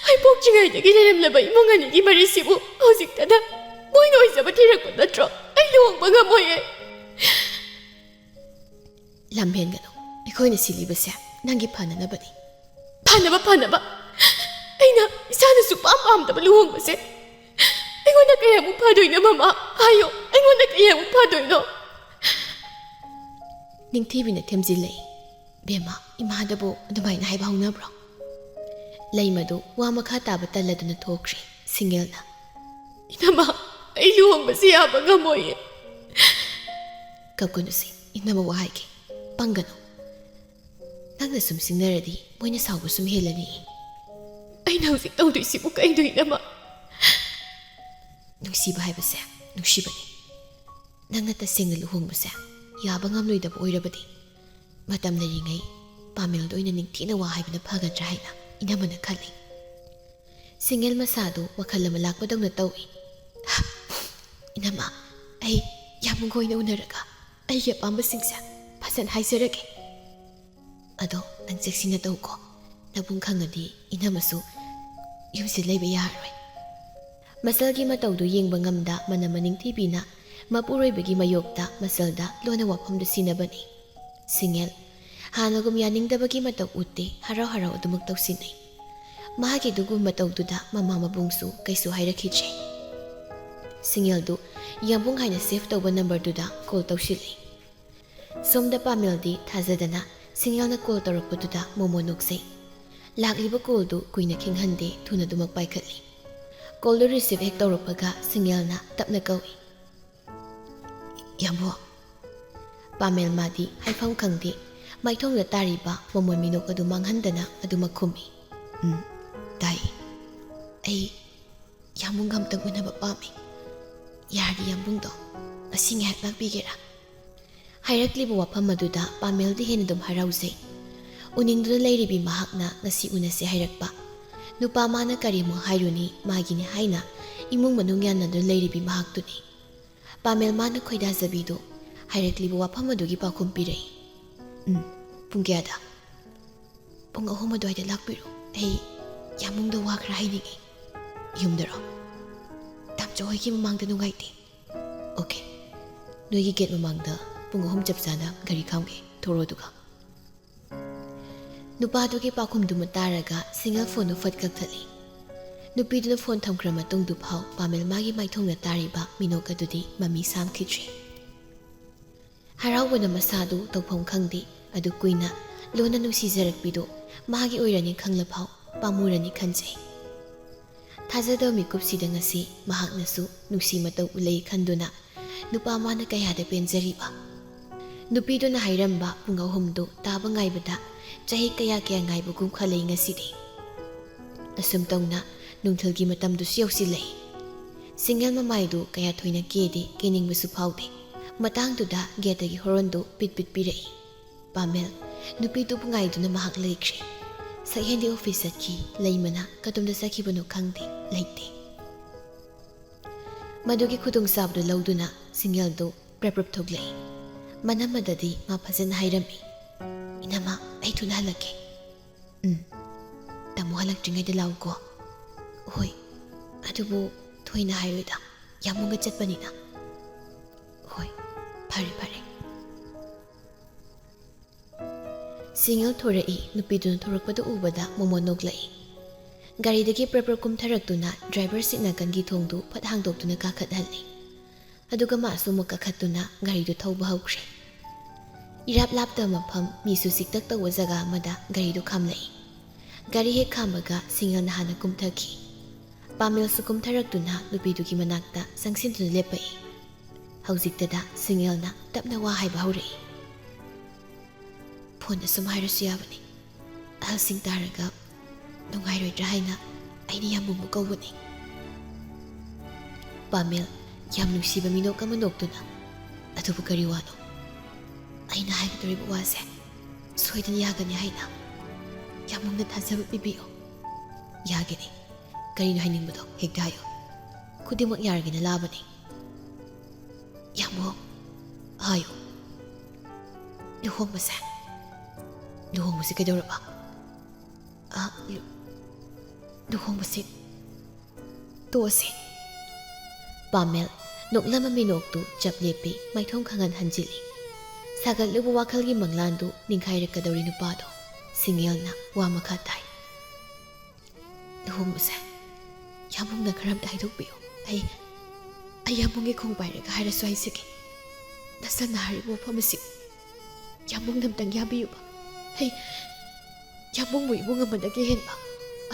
ꯑꯩ ꯄꯣꯛꯇ꯭ꯔꯤꯉꯩꯗꯒꯤ ꯂꯩꯔꯝꯂꯕ ꯏꯃꯨꯡ ꯑꯅꯤꯒꯤ ꯃꯔꯤꯁꯤꯕꯨ ꯍꯧꯖꯤꯛꯇꯗ ꯃꯣꯏꯅ ꯑꯣꯏꯖꯕ ꯊꯤꯔꯛꯄ ꯅꯠꯇ꯭ꯔꯣ? ꯑꯩ ꯂꯨꯍꯣꯡꯕ ꯉꯝꯃꯣꯏꯌꯦ꯫" "ꯂꯝ ꯍꯦꯟꯒꯅꯨ꯫ ꯑꯩꯈꯣꯏꯅ ꯁꯤꯜꯂꯤꯕꯁꯦ ꯅꯪꯒꯤ ꯐꯅꯅꯕꯅꯤ꯫" "ꯐꯅꯕ, ꯐꯅꯕ? ꯑꯩꯅ ꯏꯁꯥꯅ ꯁꯨꯛꯄꯥꯝ ꯄꯥꯝꯗꯕ ꯂꯨꯍꯣꯡꯕꯁꯦ ꯑꯩꯉꯣꯟꯗ ꯀꯩ ꯑꯃꯨꯛ ꯐꯗꯣꯏꯅꯣ, ꯃꯃꯥ? ꯍꯥꯏꯌꯣ, ꯑꯩꯉꯣꯟꯗ ꯀꯩ ꯑꯃꯨꯛ ꯐꯗꯣꯏꯅꯣ? ꯅꯤꯡꯊꯤꯕꯤꯅ ꯊꯦꯝꯖꯤꯜꯂꯛꯏ꯫ "ꯕꯦꯝꯃ, ꯏꯃꯥꯗꯕꯨ ꯑꯗꯨꯃꯥꯏꯅ ꯍꯥꯏꯕ ꯍꯧꯅꯕ꯭ꯔꯣ?" ꯂꯩꯃꯗꯨ ꯋꯥ ꯃꯈꯥ ꯇꯥꯕ ꯇꯜꯂꯗꯨꯅ ꯊꯣꯛꯈ꯭ꯔꯦ꯫ ꯁꯤꯡꯉꯦꯜꯅ, "ꯏꯅꯝꯃ, ꯑꯩ ꯂꯨꯍꯣꯡꯕꯁꯤ ꯌꯥꯕ ꯉꯝꯃꯣꯏꯌꯦ꯫" "ꯀꯞꯀꯅꯨꯁꯦ, ꯏꯅꯝꯃ ꯋꯥ ꯍꯥꯏꯒꯦ꯫ ꯄꯪꯒꯅꯨ꯫ ꯅꯪꯅ ꯁꯨꯝ ꯁꯤꯡꯅꯔꯗꯤ ꯃꯣꯏꯅ ꯁꯥꯎꯕ ꯁꯨꯝ ꯍꯦꯜꯂꯅꯤ꯫" "ꯑꯩꯅ ꯍꯧꯖꯤꯛ ꯇꯧꯗꯣꯏꯁꯤꯕꯨ ꯀꯩꯅꯣ, ꯏꯅꯝꯃ?" "ꯅꯨꯡꯁꯤꯕ ꯍꯥꯏꯕꯁꯦ ꯅꯨꯡꯁꯤꯕꯅꯤ꯫ ꯅꯪꯅ ꯇꯁꯦꯡꯅ ꯂꯨꯍꯣꯡꯕꯁꯦ ꯌꯥꯕ ꯉꯝꯂꯣꯏꯗꯕ ꯑꯣꯏꯔꯕꯗꯤ, ꯃꯇꯝ ꯂꯩꯔꯤꯉꯩ ꯄꯥꯃꯦꯜꯗ ꯑꯣꯏꯅ ꯅꯤꯡꯊꯤꯅ ꯋꯥ ꯍꯥꯏꯕꯅ ꯐꯒꯗ꯭ꯔꯥ ꯍꯥꯏꯅ ꯏꯅꯝꯃꯅ ꯈꯜꯂꯤ꯫" ꯁꯤꯡꯉꯦꯜ ꯃꯁꯥꯗꯨ ꯋꯥꯈꯜ ꯑꯃ ꯂꯥꯛꯄꯗꯧꯅ ꯇꯧꯏ꯫ "ꯏꯅꯝꯃ, ꯑꯩ ꯌꯥꯝꯕꯨꯡꯒ ꯑꯣꯏꯅ ꯎꯅꯔꯒ ꯑꯩꯒꯤ ꯑꯄꯥꯝꯕꯁꯤꯡꯁꯦ ꯐꯖꯅ ꯍꯥꯏꯖꯔꯒꯦ꯫ ꯑꯗꯣ ꯅꯪ ꯆꯦꯛꯁꯤꯟꯅ ꯇꯧꯀꯣ꯫ ꯅꯕꯨꯡ ꯈꯪꯉꯗꯤ ꯏꯅꯝꯃꯁꯨ ꯌꯨꯝꯁꯤ ꯂꯩꯕ ꯌꯥꯔꯔꯣꯏ꯫" ꯃꯁꯜꯒꯤ ꯃꯇꯧꯗꯨ ꯌꯦꯡꯕ ꯉꯝꯗ ꯃꯅꯝ ꯃꯅꯤꯡ ꯊꯤꯕꯤꯅ ꯃꯄꯨꯔꯣꯏꯕꯒꯤ ꯃꯌꯣꯛꯇ ꯃꯁꯜꯗ ꯂꯣꯟꯅ ꯋꯥꯐꯝꯗꯨ ꯁꯤꯟꯅꯕꯅꯤ꯫ ꯁꯤꯡꯉꯦꯜ ꯍꯥꯟꯅꯒꯨꯝ ꯌꯥꯅꯤꯡꯗꯕꯒꯤ ꯃꯇꯧ ꯎꯠꯇꯦ, ꯍꯔꯥꯎ ꯍꯔꯥꯎ ꯑꯗꯨꯃꯛ ꯇꯧꯁꯤꯟꯅꯩ꯫ ꯃꯍꯥꯛꯀꯤ ꯑꯗꯨꯒꯨꯝꯕ ꯃꯇꯧꯗꯨꯗ ꯃꯃꯥ ꯃꯕꯨꯡꯁꯨ ꯀꯩꯁꯨ ꯍꯥꯏꯔꯛꯈꯤꯗ꯭ꯔꯦ꯫ ꯁꯤꯡꯉꯦꯜꯗꯨ ꯌꯥꯝꯕꯨꯡ ꯍꯥꯏꯅ ꯁꯦꯚ ꯇꯧꯕ ꯅꯝꯕꯔꯗꯨꯗ ꯀꯣꯜ ꯇꯧꯁꯤꯜꯂꯤ꯫ ꯁꯣꯝꯗ ꯄꯥꯃꯦꯜꯗꯤ ꯊꯥꯖꯗꯅ ꯁꯤꯡꯉꯦꯜꯅ ꯀꯣꯜ ꯇꯧꯔꯛꯄꯗꯨꯗ ꯃꯣꯃꯣ ꯅꯣꯛꯆꯩ꯫ ꯂꯥꯛꯂꯤꯕ ꯀꯣꯜꯗꯨ ꯀꯨꯏꯅ ꯈꯤꯡꯍꯟꯗꯦ, ꯊꯨꯅ ꯑꯗꯨꯃꯛ ꯄꯥꯏꯈꯠꯂꯤ꯫ ꯀꯣꯜꯗꯨ ꯔꯤꯁꯤꯚ ꯍꯦꯛ ꯇꯧꯔꯛꯄꯒ ꯁꯤꯡꯉꯦꯜꯅ ꯇꯞꯅ ꯀꯧꯏ, "ꯌꯥꯝꯕꯨꯡ꯫" ꯄꯥꯃꯦꯜ ꯃꯥꯗꯤ ꯍꯥꯏꯐꯝ ꯈꯪꯗꯦ, ꯃꯥꯏꯊꯣꯡꯗ ꯇꯥꯔꯤꯕ ꯃꯣꯃꯣꯟ ꯃꯤꯅꯣꯛ ꯑꯗꯨ ꯃꯥꯡꯍꯟꯗꯅ ꯑꯗꯨꯃꯛ ꯈꯨꯝꯃꯤ, "ꯎꯝ, ꯇꯥꯏ꯫ ꯑꯩ ꯌꯥꯝꯕꯨꯡꯒ ꯑꯝꯇꯪ ꯎꯅꯕ ꯄꯥꯝꯃꯤ꯫ ꯌꯥꯔꯗꯤ ꯌꯥꯝꯕꯨꯡꯗꯣ ꯉꯁꯤ ꯉꯥꯏꯍꯥꯛ ꯂꯥꯛꯄꯤꯒꯦꯔꯥ?" ꯍꯥꯏꯔꯛꯂꯤꯕ ꯋꯥꯐꯝ ꯑꯗꯨꯗ ꯄꯥꯃꯦꯜꯗꯤ ꯍꯦꯟꯅ ꯑꯗꯨꯝ ꯍꯔꯥꯎꯖꯩ꯫ ꯎꯅꯤꯡꯗꯨꯅ ꯂꯩꯔꯤꯕꯤ ꯃꯍꯥꯛꯅ ꯉꯁꯤ ꯎꯅꯁꯦ ꯍꯥꯏꯔꯛꯄ꯫ ꯅꯨꯄꯥ ꯃꯥꯅ ꯀꯔꯤ ꯑꯃꯨꯛ ꯍꯥꯏꯔꯨꯅꯤ, ꯃꯥꯒꯤꯅꯤ ꯍꯥꯏꯅ ꯏꯃꯨꯡ ꯃꯅꯨꯡ ꯌꯥꯅꯗꯨꯅ ꯂꯩꯔꯤꯕꯤ ꯃꯍꯥꯛꯇꯨꯅꯤ꯫ ꯄꯥꯃꯦꯜ ꯃꯥꯅ ꯈꯣꯏꯗꯥꯖꯕꯤꯗꯨ ꯍꯥꯏꯔꯛꯂꯤꯕ ꯋꯥꯐꯝ ꯑꯗꯨꯒꯤ ꯄꯥꯎꯈꯨꯝ ꯄꯤꯔꯛꯏ꯫ "ꯎꯝ, ꯄꯨꯡ ꯀꯌꯥꯗ?" "ꯄꯨꯡ ꯑꯍꯨꯝ ꯑꯗꯨꯋꯥꯏꯗ ꯂꯥꯛꯄꯤꯔꯣ꯫ ꯑꯩ ꯌꯥꯝꯕꯨꯡꯗ ꯋꯥ ꯈꯔ ꯍꯥꯏꯅꯤꯡꯉꯤ꯫" "ꯌꯨꯝꯗꯔꯣ?" "ꯇꯥꯝꯆꯧ ꯍꯣꯏꯒꯤ ꯃꯃꯥꯡꯗ ꯅꯨꯡꯉꯥꯏꯇꯦ꯫" "ꯑꯣꯀꯦ, ꯅꯣꯏꯒꯤ ꯒꯦꯠ ꯃꯃꯥꯡꯗ ꯄꯨꯡ ꯑꯍꯨꯝ ꯆꯞ ꯆꯥꯅ ꯒꯥꯔꯤ ꯈꯥꯝꯒꯦ, ꯊꯣꯔꯛꯑꯣ ꯑꯗꯨꯒ꯫" ꯅꯨꯄꯥꯗꯨꯒꯤ ꯄꯥꯎꯈꯨꯝꯗꯨꯃ ꯇꯥꯔꯒ ꯁꯤꯡꯉꯦꯜ ꯐꯣꯟꯗꯨ ꯐꯠ ꯀꯛꯊꯠꯂꯤ꯫ ꯅꯨꯄꯤꯗꯨꯅ ꯐꯣꯟ ꯊꯝꯈ꯭ꯔ ꯃꯇꯨꯡꯗꯨꯐꯥꯎ ꯄꯥꯃꯦꯜ ꯃꯥꯒꯤ ꯃꯥꯏꯊꯣꯡꯗ ꯇꯥꯔꯤꯕ ꯃꯤꯅꯣꯛ ꯑꯗꯨꯗꯤ ꯃꯃꯤ ꯁꯥꯝꯈꯤꯗ꯭ꯔꯦ꯫ ꯍꯔꯥꯎꯕꯅ ꯃꯁꯥꯗꯨ ꯇꯧꯐꯝ ꯈꯪꯗꯦ꯫ ꯑꯗꯨ ꯀꯨꯏꯅ ꯂꯣꯟꯅ ꯅꯨꯡꯁꯤꯖꯔꯛꯄꯤꯗꯨ ꯃꯥꯒꯤ ꯑꯣꯏꯔꯅꯤ ꯈꯪꯂꯐꯥꯎ ꯄꯥꯝꯃꯨꯔꯅꯤ ꯈꯟꯖꯩ꯫ ꯊꯥꯖꯗꯕ ꯃꯤꯀꯨꯞꯁꯤꯗ ꯉꯁꯤ ꯃꯍꯥꯛꯅꯁꯨ ꯅꯨꯡꯁꯤ ꯃꯇꯧ ꯎꯠꯂꯛꯏ ꯈꯟꯗꯨꯅ ꯅꯨꯄꯥ ꯃꯥꯅ ꯀꯌꯥꯗ ꯄꯦꯟꯖꯔꯤꯕ꯫ ꯅꯨꯄꯤꯗꯨꯅ ꯍꯥꯏꯔꯝꯕ ꯄꯨꯡ ꯑꯍꯨꯝꯗꯨ ꯇꯥꯕ ꯉꯥꯏꯕꯗ ꯆꯍꯤ ꯀꯌꯥ ꯀꯌꯥ ꯉꯥꯏꯕꯒꯨꯝ ꯈꯜꯂꯛꯏ ꯉꯁꯤꯗꯤ꯫ ꯑꯁꯨꯝ ꯇꯧꯅ ꯅꯨꯡꯊꯤꯜꯒꯤ ꯃꯇꯝꯗꯨꯁꯨ ꯌꯧꯁꯤꯜꯂꯛꯏ꯫ ꯁꯤꯡꯒꯦꯜ ꯃꯃꯥꯏꯗꯨ ꯀꯌꯥ ꯊꯣꯏꯅ ꯀꯦꯗꯦ, ꯀꯦꯅꯤꯡꯕꯁꯨ ꯐꯥꯎꯗꯦ꯫ ꯃꯇꯥꯡꯗꯨꯗ ꯒꯦꯠꯇꯒꯤ ꯍꯣꯔꯣꯟꯗꯨ ꯄꯤꯠ ꯄꯤꯠ ꯄꯤꯔꯛꯏ꯫ ꯄꯥꯃꯦꯜ, ꯅꯨꯄꯤꯗꯨꯕꯨ ꯉꯥꯏꯗꯨꯅ ꯃꯍꯥꯛ ꯂꯩꯈ꯭ꯔꯦ꯫ ꯁꯛꯍꯦꯟꯗꯤ ꯑꯣꯐꯤꯁ ꯆꯠꯈꯤ, ꯂꯩꯃꯅ ꯀꯗꯣꯝꯗ ꯆꯠꯈꯤꯕꯅꯣ ꯈꯪꯗꯦ, ꯂꯩꯇꯦ꯫ ꯃꯗꯨꯒꯤ ꯈꯨꯗꯣꯡꯆꯥꯕꯗꯨ ꯂꯧꯗꯨꯅ ꯁꯤꯡꯒꯦꯜꯗꯨ ꯄ꯭ꯔꯞ ꯄ꯭ꯔꯞ ꯊꯣꯛꯂꯛꯏ꯫ ꯃꯅꯝ ꯑꯗꯗꯤ ꯃꯥ ꯐꯖꯅ ꯍꯥꯏꯔꯝꯃꯤ, "ꯏꯅꯝꯃ, ꯑꯩ ꯊꯨꯅ ꯍꯜꯂꯛꯀꯦ꯫" "ꯎꯝ, ꯇꯥꯃꯣ ꯍꯜꯂꯛꯇ꯭ꯔꯤꯉꯩꯗ ꯂꯥꯛꯎꯀꯣ꯫" "ꯍꯣꯏ, ꯑꯗꯨꯕꯨ ꯊꯣꯏꯅ ꯍꯥꯏꯔꯣꯏꯗ, ꯌꯥꯝ ꯃꯨꯡꯒ ꯆꯠꯄꯅꯤꯅ꯫" "ꯍꯣꯏ, ꯐꯔꯦ ꯐꯔꯦ꯫" ꯁꯤꯡꯒꯦꯜ ꯊꯣꯔꯛꯏ꯫ ꯅꯨꯄꯤꯗꯨꯅ ꯊꯣꯔꯛꯄꯗꯨ ꯎꯕꯗ ꯃꯣꯃꯣꯟ ꯅꯣꯛꯂꯛꯏ꯫ ꯒꯥꯔꯤꯗꯒꯤ ꯄ꯭ꯔꯞ ꯄ꯭ꯔꯞ ꯀꯨꯝꯊꯔꯛꯇꯨꯅ ꯗ꯭ꯔꯥꯏꯚꯔ ꯁꯤꯠ ꯅꯥꯀꯟꯒꯤ ꯊꯣꯡꯗꯨ ꯐꯠ ꯍꯥꯡꯗꯣꯛꯇꯨꯅ ꯀꯥꯈꯠꯍꯜꯂꯤ꯫ ꯑꯗꯨꯒ ꯃꯥꯁꯨ ꯑꯃꯨꯛ ꯀꯥꯈꯠꯇꯨꯅ ꯒꯥꯔꯤꯗꯨ ꯊꯧꯕ ꯍꯧꯈ꯭ꯔꯦ꯫ ꯏꯔꯥꯞ ꯂꯥꯞꯇꯕ ꯃꯐꯝ, ꯃꯤꯁꯨ ꯆꯤꯛꯇꯛ ꯇꯧꯕ ꯖꯒꯥ ꯑꯃꯗ ꯒꯥꯔꯤꯗꯨ ꯈꯥꯝꯂꯛꯏ꯫ ꯒꯥꯔꯤ ꯍꯦꯛ ꯈꯥꯝꯕꯒ ꯁꯤꯡꯒꯦꯜꯅ ꯍꯥꯟꯅ ꯀꯨꯝꯊꯈꯤ꯫ ꯄꯥꯃꯦꯜꯁꯨ ꯀꯨꯝꯊꯔꯛꯇꯨꯅ ꯅꯨꯄꯤꯗꯨꯒꯤ ꯃꯅꯥꯛꯇ ꯆꯪꯁꯤꯟꯗꯨꯅ ꯂꯦꯞꯄꯛꯏ꯫ ꯍꯧꯖꯤꯛꯇꯗ ꯁꯤꯡꯒꯦꯜꯅ ꯇꯞꯅ ꯋꯥ ꯍꯥꯏꯕ ꯍꯧꯔꯛꯏ꯫ "ꯐꯣꯟ ꯑꯁꯨꯝ ꯍꯥꯏꯔꯁꯨ ꯌꯥꯕꯅꯤ꯫ ꯑꯍꯜꯁꯤꯡ ꯇꯥꯔꯒ ꯅꯨꯡꯉꯥꯏꯔꯣꯏꯗ꯭ꯔꯥ ꯍꯥꯏꯅ ꯑꯩꯅ ꯌꯥꯝ ꯃꯨꯟꯕ ꯀꯧꯕꯅꯤ꯫" ꯄꯥꯃꯦꯜ ꯌꯥꯝ ꯅꯨꯡꯁꯤꯕ ꯃꯤꯅꯣꯛ ꯑꯃ ꯅꯣꯛꯇꯨꯅ, "ꯑꯗꯨꯕꯨ ꯀꯔꯤ ꯋꯥꯅꯣ? ꯑꯩꯅ ꯍꯥꯏꯒꯗꯧꯔꯤꯕ ꯋꯥꯁꯦ ꯁꯣꯏꯗꯅ ꯌꯥꯒꯅꯤ ꯍꯥꯏꯅ ꯌꯥꯝ ꯃꯨꯟꯅ ꯊꯥꯖꯕ ꯄꯤꯕꯤꯌꯨ꯫" "ꯌꯥꯒꯅꯤ꯫ ꯀꯔꯤꯅꯣ ꯍꯥꯏꯅꯤꯡꯕꯗꯣ ꯍꯦꯛꯇ ꯍꯥꯏꯌꯨ꯫ ꯈꯨꯗꯤꯡꯃꯛ ꯌꯥꯔꯒꯦꯅ ꯂꯥꯕꯅꯤ꯫" "ꯌꯥꯝꯕꯨꯡ, ꯍꯥꯏꯌꯨ꯫ ꯂꯨꯍꯣꯡꯕꯁꯦ, ꯂꯨꯍꯣꯡꯕꯁꯦ ꯀꯩꯗꯧꯔꯕ?" "ꯑ, ꯂꯨ-, ꯂꯨꯍꯣꯡꯕꯁꯦ ꯇꯣꯛꯑꯁꯦ꯫" ꯄꯥꯃꯦꯜ ꯅꯣꯛꯂꯝꯕ ꯃꯤꯅꯣꯛꯇꯨ ꯆꯞ ꯂꯦꯞꯄꯤ, ꯃꯥꯏꯊꯣꯡ ꯈꯪꯍꯟ ꯍꯟꯖꯤꯜꯂꯤ꯫ ꯁꯥꯒꯠꯂꯨꯕ ꯋꯥꯈꯜꯒꯤ ꯃꯪꯂꯥꯟꯗꯨ ꯅꯤꯡꯈꯥꯏꯔꯛꯀꯗꯧꯔꯤ ꯅꯨꯄꯥꯗꯣ꯫ ꯁꯤꯡꯒꯦꯜꯅ ꯋꯥ ꯃꯈꯥ ꯇꯥꯏ꯫ "ꯂꯨꯍꯣꯡꯕꯁꯦ ꯌꯥꯝꯕꯨꯡꯅ ꯈꯔ ꯑꯝꯇ ꯍꯥꯏꯗꯣꯛꯄꯤꯌꯨ꯫ ꯑꯩ, ꯑꯩ ꯌꯥꯝꯕꯨꯡꯒꯤ ꯈꯣꯡ ꯄꯥꯏꯔꯒ ꯍꯥꯏꯔꯁꯨ ꯍꯥꯏꯖꯒꯦ꯫ ꯅꯁꯥꯅ ꯍꯥꯏꯔꯤꯕ ꯋꯥꯐꯝ ꯑꯁꯤ ꯌꯥꯝꯕꯨꯡꯅ ꯑꯝꯇꯪ ꯌꯥꯕꯤꯌꯨꯕ꯫ ꯑꯩ ꯌꯥꯝꯕꯨꯡꯕꯨ ꯏꯕꯨꯡ ꯑꯃꯗꯒꯤ ꯍꯦꯟꯕ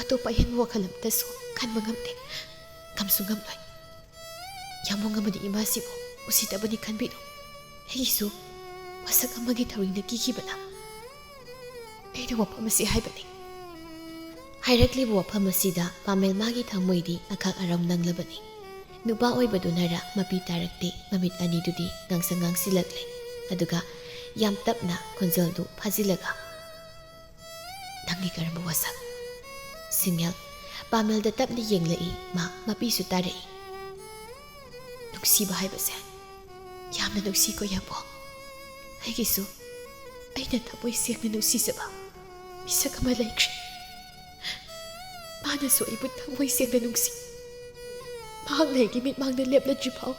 ꯑꯇꯣꯞꯄ ꯑꯍꯦꯟꯕ ꯋꯥꯈꯜ ꯑꯃꯠꯇꯁꯨ ꯈꯟꯕ ꯉꯝꯗꯦ, ꯉꯝꯁꯨ ꯉꯝꯂꯣꯏ꯫ ꯌꯥꯝꯕꯨꯡ ꯑꯃꯗꯤ ꯏꯃꯥꯁꯤꯕꯨ ꯎꯁꯤꯠꯇꯕꯅꯤ ꯈꯟꯕꯤꯅꯨ꯫ ꯑꯩꯒꯤꯁꯨ ꯃꯁꯛ ꯑꯃꯒꯤ ꯊꯧꯔꯤꯅ ꯀꯤꯈꯤꯕꯅ ꯑꯩꯅ ꯋꯥꯐꯝ ꯑꯁꯤ ꯍꯥꯏꯕꯅꯤ꯫ ꯍꯥꯏꯔꯛꯂꯤꯕ ꯋꯥꯐꯝ ꯑꯁꯤꯗ ꯄꯥꯃꯦꯜ ꯃꯥꯒꯤ ꯊꯃꯣꯏꯗꯤ ꯑꯈꯥꯛ ꯑꯔꯝ ꯅꯪꯂꯕꯅꯤ꯫ ꯅꯨꯄꯥ ꯑꯣꯏꯕꯗꯨꯅꯔ ꯃꯄꯤ ꯇꯥꯔꯛꯇꯦ, ꯃꯃꯤꯠ ꯑꯅꯤꯗꯨꯗꯤ ꯉꯥꯡꯁꯪ ꯉꯥꯡꯁꯤꯜꯂꯛꯂꯦ꯫ ꯑꯗꯨꯒ ꯌꯥꯝ ꯇꯞꯅ ꯈꯣꯟꯖꯦꯜꯗꯨ ꯐꯥꯖꯤꯜꯂꯒ, "ꯅꯪꯒꯤ ꯀꯔꯝꯕ ꯋꯥꯁꯛ?" ꯁꯤꯡꯉꯦꯜ ꯄꯥꯃꯦꯜꯗ ꯇꯞꯅ ꯌꯦꯡꯂꯛꯏ꯫ ꯃꯥ ꯃꯄꯤꯁꯨ ꯇꯥꯔꯛꯏ꯫ "ꯅꯨꯡꯁꯤꯕ ꯍꯥꯏꯕꯁꯦ ꯌꯥꯝꯅ ꯅꯨꯡꯁꯤꯀꯣ ꯌꯥꯝꯕꯨꯡ꯫ ꯑꯩꯒꯤꯁꯨ ꯑꯩꯅ ꯊꯃꯣꯏ ꯁꯦꯡꯅ ꯅꯨꯡꯁꯤꯖꯕ ꯃꯤꯁꯛ ꯑꯃ ꯂꯩꯈ꯭ꯔꯦ꯫ ꯃꯥꯅꯁꯨ ꯑꯩꯕꯨ ꯊꯃꯣꯏ ꯁꯦꯡꯅ ꯅꯨꯡꯁꯤ꯫ ꯃꯍꯥꯛꯅ ꯑꯩꯒꯤ ꯃꯤꯠꯃꯥꯡꯗ ꯂꯦꯞꯂꯗ꯭ꯔꯤ ꯐꯥꯎ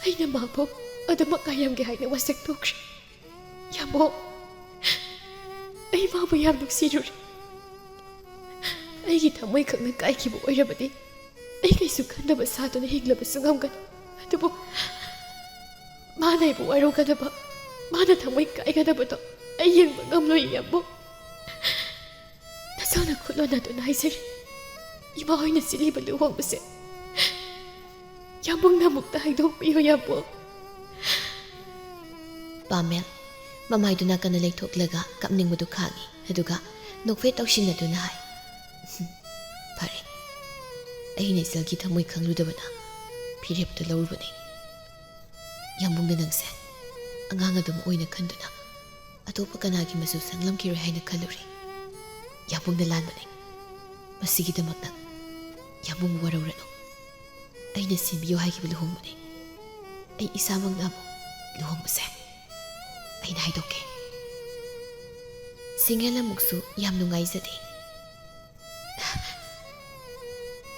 ꯑꯩꯅ ꯃꯥꯕꯨ ꯑꯗꯨꯃꯛ ꯉꯥꯏꯔꯝꯒꯦ ꯍꯥꯏꯅ ꯋꯥꯁꯛ ꯇꯧꯈ꯭ꯔꯦ꯫ ꯌꯥꯝꯕꯨꯡ, ꯑꯩ ꯃꯥꯕꯨ ꯌꯥꯝ ꯅꯨꯡꯁꯤꯔꯨꯔꯦ꯫ ꯑꯩꯒꯤ ꯊꯃꯣꯏ ꯈꯛꯅ ꯀꯥꯏꯈꯤꯕ ꯑꯣꯏꯔꯕꯗꯤ ꯑꯩ ꯀꯩꯁꯨ ꯈꯟꯗꯕ ꯁꯥꯗꯨꯅ ꯍꯤꯡꯂꯕꯁꯨ ꯉꯝꯒꯅꯤ꯫ ꯑꯗꯨꯕꯨ ꯃꯥꯅ ꯑꯩꯕꯨ ꯋꯥꯔꯧꯒꯗꯕ, ꯃꯥꯅ ꯊꯃꯣꯏ ꯀꯥꯏꯒꯗꯕꯗꯣ ꯑꯩ ꯌꯦꯡꯕ ꯉꯝꯂꯣꯏ ꯌꯥꯝꯕꯨꯡ꯫ ꯅꯁꯥꯅ ꯈꯨꯠ ꯂꯣꯟꯅꯗꯨꯅ ꯍꯥꯏꯖꯔꯤ꯫ ꯏꯃꯥ ꯍꯣꯏꯅ ꯁꯤꯜꯂꯤꯕ ꯂꯨꯍꯣꯡꯕꯁꯦ ꯌꯥꯝꯕꯨꯡꯅ ꯑꯃꯨꯛꯇ ꯍꯥꯏꯗꯣꯛꯄꯤꯌꯨ ꯌꯥꯝꯕꯨꯡ꯫" ꯄꯥꯃꯦꯜ ꯃꯃꯥꯏꯗꯨ ꯅꯥꯀꯟꯗ ꯂꯩꯊꯣꯛꯂꯒ ꯀꯞꯅꯤꯡꯕꯗꯨ ꯈꯥꯡꯉꯤ꯫ ꯑꯗꯨꯒ ꯅꯣꯛꯐꯦꯠ ꯇꯧꯁꯤꯟꯅꯗꯨꯅ ꯍꯥꯏ, "ꯐꯔꯦ, ꯑꯩꯅ ꯏꯆꯜꯒꯤ ꯊꯃꯣꯏ ꯈꯪꯂꯨꯗꯕꯅ ꯐꯤꯔꯦꯞꯇ ꯂꯧꯔꯨꯕꯅꯤ꯫ ꯌꯥꯝꯕꯨꯡꯅ ꯅꯪꯁꯦ ꯑꯉꯥꯡ ꯑꯗꯨꯝ ꯑꯣꯏꯅ ꯈꯟꯗꯨꯅ ꯑꯇꯣꯞꯄ ꯀꯅꯥꯒꯤ ꯃꯆꯨ ꯁꯪꯂꯝꯈꯤꯔꯣꯏ ꯍꯥꯏꯅ ꯈꯜꯂꯨꯔꯦ꯫ ꯌꯥꯝꯕꯨꯡꯅ ꯂꯥꯟꯕꯅꯤ꯫ ꯃꯁꯤꯒꯤꯗꯃꯛ ꯅꯪ ꯌꯥꯝꯕꯨꯡꯕꯨ ꯋꯥꯔꯧꯔꯅꯨ꯫ ꯑꯩꯅ ꯁꯤꯟꯕꯤꯌꯨ ꯍꯥꯏꯈꯤꯕ ꯂꯨꯍꯣꯡꯕꯅꯤ꯫ ꯑꯩ ꯏꯁꯥꯃꯛꯅ ꯑꯃꯨꯛ ꯂꯨꯍꯣꯡꯕꯁꯦ ꯑꯩꯅ ꯍꯥꯏꯗꯣꯛꯀꯦ꯫" ꯁꯤꯡꯉꯦꯜ ꯑꯃꯨꯛꯁꯨ ꯌꯥꯝ ꯅꯨꯡꯉꯥꯏꯖꯗꯦ꯫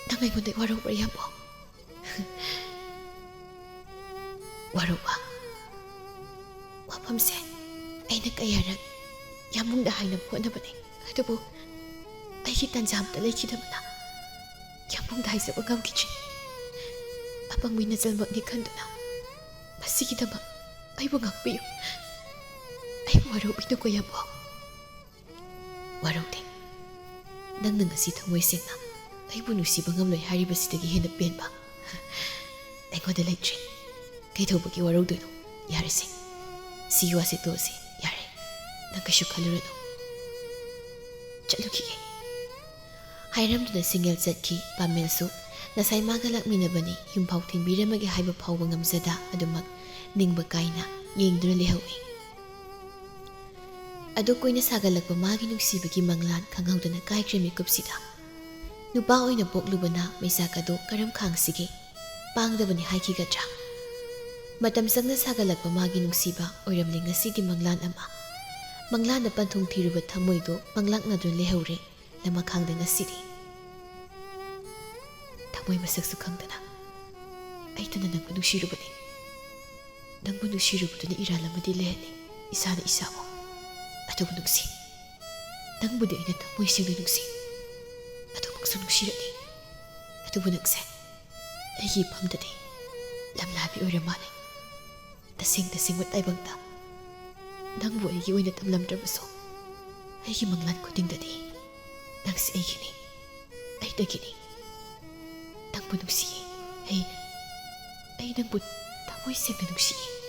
"ꯅꯪ ꯑꯩꯉꯣꯟꯗ ꯋꯥꯔꯧꯕ꯭ꯔꯥ ꯌꯥꯝꯕꯨꯡ?" "ꯋꯥꯔꯧꯕ? ꯋꯥꯐꯝꯁꯦ ꯑꯩꯅ ꯀꯌꯥꯔꯛ ꯌꯥꯝꯕꯨꯡꯗ ꯍꯥꯏꯅꯕ ꯍꯣꯠꯅꯕꯅꯤ, ꯑꯗꯨꯕꯨ ꯑꯩꯒꯤ ꯇꯥꯟꯖꯥ ꯑꯝꯇ ꯂꯩꯈꯤꯗꯕꯅ ꯏꯕꯨꯡꯗ ꯍꯥꯏꯖꯕ ꯉꯝꯈꯤꯗ꯭ꯔꯤ꯫ ꯑꯄꯪꯕꯤ ꯅꯆꯜꯃꯛꯅꯤ ꯈꯟꯗꯨꯅ ꯃꯁꯤꯒꯤꯗꯃꯛ ꯑꯩꯕꯨ ꯉꯥꯛꯄꯤꯌꯨ꯫ ꯑꯩꯕꯨ ꯋꯥꯔꯧꯕꯤꯅꯨꯀꯣ ꯌꯥꯝꯕꯣ꯫ ꯋꯥꯔꯧꯗꯦ꯫ ꯅꯪꯅ ꯉꯁꯤ ꯊꯃꯣꯏ ꯁꯦꯡꯅ ꯑꯩꯕꯨ ꯅꯨꯡꯁꯤꯕ ꯉꯝꯂꯣꯏ ꯍꯥꯏꯔꯤꯕꯁꯤꯗꯒꯤ ꯍꯦꯟꯅ ꯄꯦꯟꯕ ꯑꯩꯉꯣꯟꯗ ꯂꯩꯇ꯭ꯔꯤ꯫ ꯀꯩꯗꯧꯕꯒꯤ ꯋꯥꯔꯧꯗꯣꯏꯅꯣ? ꯌꯥꯔꯦꯁꯦ, ꯁꯤꯒꯤ ꯋꯥꯁꯦ ꯇꯣꯛꯑꯁꯦ꯫ ꯌꯥꯔꯦ, ꯅꯪ ꯀꯩꯁꯨ ꯈꯜꯂꯨꯔꯅꯨ꯫ ꯆꯠꯂꯨꯈꯤꯒꯦ꯫ ꯍꯥꯏꯔꯝꯗꯨꯅ ꯁꯤꯡꯉꯦꯜ ꯆꯠꯈꯤ꯫ ꯄꯥꯃꯦꯜꯁꯨ ꯉꯁꯥꯏ ꯃꯥꯒ ꯂꯥꯛꯃꯤꯟꯅꯕꯅꯤ, ꯌꯨꯝꯐꯥꯎ ꯊꯤꯟꯕꯤꯔꯝꯃꯒꯦ ꯍꯥꯏꯕ ꯐꯥꯎꯕ ꯉꯝꯖꯗ ꯑꯗꯨꯃꯛ ꯅꯤꯡꯕ ꯀꯥꯏꯅ ꯌꯦꯡꯗꯨꯅ ꯂꯩꯍꯧꯏ꯫ ꯑꯗꯨ ꯀꯨꯏꯅ ꯁꯥꯒꯠꯂꯛꯄ ꯃꯥꯒꯤ ꯅꯨꯡꯁꯤꯕꯒꯤ ꯃꯪꯂꯥꯟ ꯈꯪꯍꯧꯗꯅ ꯀꯥꯏꯈ꯭ꯔꯦ ꯃꯤꯀꯨꯞꯁꯤꯗ꯫ ꯅꯨꯄꯥ ꯑꯣꯏꯅ ꯄꯣꯛꯂꯨꯕꯅ ꯃꯩꯆꯥꯛ ꯑꯗꯨ ꯀꯔꯝ ꯈꯥꯡꯁꯤꯒꯦ? ꯄꯥꯡꯗꯕꯅꯤ ꯍꯥꯏꯈꯤꯒꯗ꯭ꯔꯥ? ꯃꯇꯝ ꯆꯪꯅ ꯁꯥꯒꯠꯂꯛꯄ ꯃꯥꯒꯤ ꯅꯨꯡꯁꯤꯕ ꯑꯣꯏꯔꯝꯂꯦ ꯉꯁꯤꯗꯤ ꯃꯪꯂꯥꯟ ꯑꯃ꯫ ꯃꯪꯂꯥꯟꯗ ꯄꯟꯊꯨꯡ ꯊꯤꯔꯨꯕ ꯊꯃꯣꯏꯗꯣ ꯃꯪꯂꯥꯛꯅꯗꯨꯅ ꯂꯩꯍꯧꯔꯦ ꯂꯃꯈꯥꯡꯗ ꯉꯁꯤꯗꯤ꯫ ꯊꯃꯣꯏ ꯃꯁꯛꯁꯨ ꯈꯪꯗꯅ ꯑꯩꯇꯅ ꯅꯪꯕꯨ ꯅꯨꯡꯁꯤꯔꯨꯕꯅꯤ꯫ ꯅꯪꯕꯨ ꯅꯨꯡꯁꯤꯔꯨꯕꯗꯨꯅ ꯏꯔꯥꯜ ꯑꯃꯗꯤ ꯂꯩꯍꯜꯂꯤ ꯏꯁꯥꯅ ꯏꯁꯥꯕꯨ꯫ ꯑꯗꯨꯕꯨ ꯅꯨꯡꯁꯤ, ꯅꯪꯕꯨꯗꯤ ꯑꯩꯅ ꯊꯃꯣꯏ ꯁꯦꯡꯅ ꯅꯨꯡꯁꯤ꯫ ꯑꯗꯨꯃꯛꯁꯨ ꯅꯨꯡꯁꯤꯔꯛꯏ꯫ ꯑꯗꯨꯕꯨ ꯅꯪꯁꯦ ꯑꯩꯒꯤ ꯏꯐꯝꯗꯗꯤ ꯂꯝꯂꯥꯕꯤ ꯑꯣꯏꯔ ꯃꯥꯜꯂꯦ꯫ ꯇꯁꯦꯡ ꯇꯁꯦꯡꯕ ꯇꯥꯏꯕꯪꯗ ꯅꯪꯕꯨ ꯑꯩꯒꯤ ꯑꯣꯏꯅ ꯇꯝꯂꯝꯗ꯭ꯔꯕꯁꯨ, ꯑꯩꯒꯤ ꯃꯪꯂꯥꯟ ꯈꯨꯗꯤꯡꯗꯗꯤ ꯅꯪꯁꯤ ꯑꯩꯒꯤꯅꯤ, ꯑꯩꯇꯒꯤꯅꯤ꯫ ꯅꯪꯕꯨ ꯅꯨꯡꯁꯤꯌꯦ꯫ ꯑꯩ, ꯑꯩ ꯅꯪꯕꯨ ꯊꯃꯣꯏ ꯁꯦꯡꯅ ꯅꯨꯡꯁꯤꯌꯦ꯫